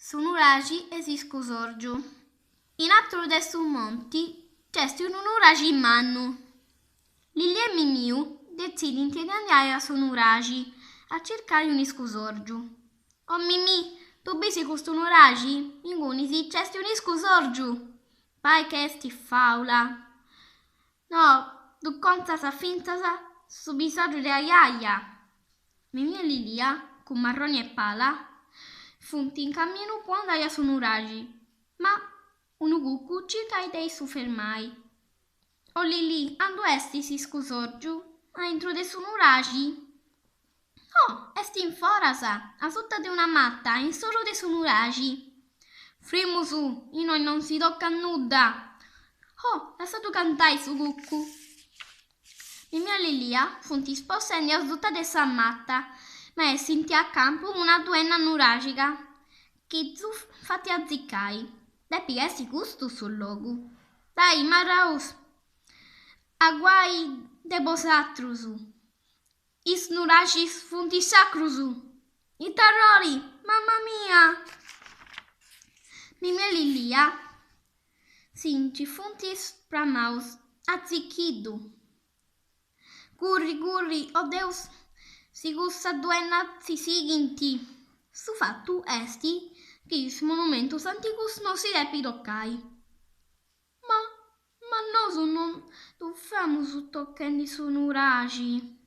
Su nuraxi e s'iscusorgiu. In atru de su monti nc'est unu nuraxi mannu. Lillia e Mimiu detzidint de andai a su nuraxi a circai un'iscusorgiu. O Mimì, ddu bisi custu nuraxi? Ingunis nc'est un'iscusorgiu! Parit ca est fàula. No, ddu contat fintzas su bisaju de ajaja. Mimì e Lillia, cun marroni e pala, funt in caminu po andai a su nuraxi, ma unu cucu circat de ddus fermai. O Lillì, andu est s'iscusorgiu? Aintru de su nuraxi? No, est in foras, a suta de una mata, in s'oru de su nuraxi. Frimus, innoi non si tocat nudda! Oh, lassaddu cantai su cucu! Mimì e Lillia funt spostendi a suta de sa mata, ma essint a campu una duenna nuraxica chi ddus fait atzicai. Depit essi custu su logu. Dai, marraus! Aguai de bosatrus! Is nuraxis funt sacrus! Ita arrori! Mama mia! Mimì e Lillia si nci funt spramaus a tzichiddu. Curri, curri, o Deus, si cussas duennas si sighint! Su fatu est chi is monumentus antigus no si depit tocai. Ma, ma nosu non ddu femus tochendi su nuraxi!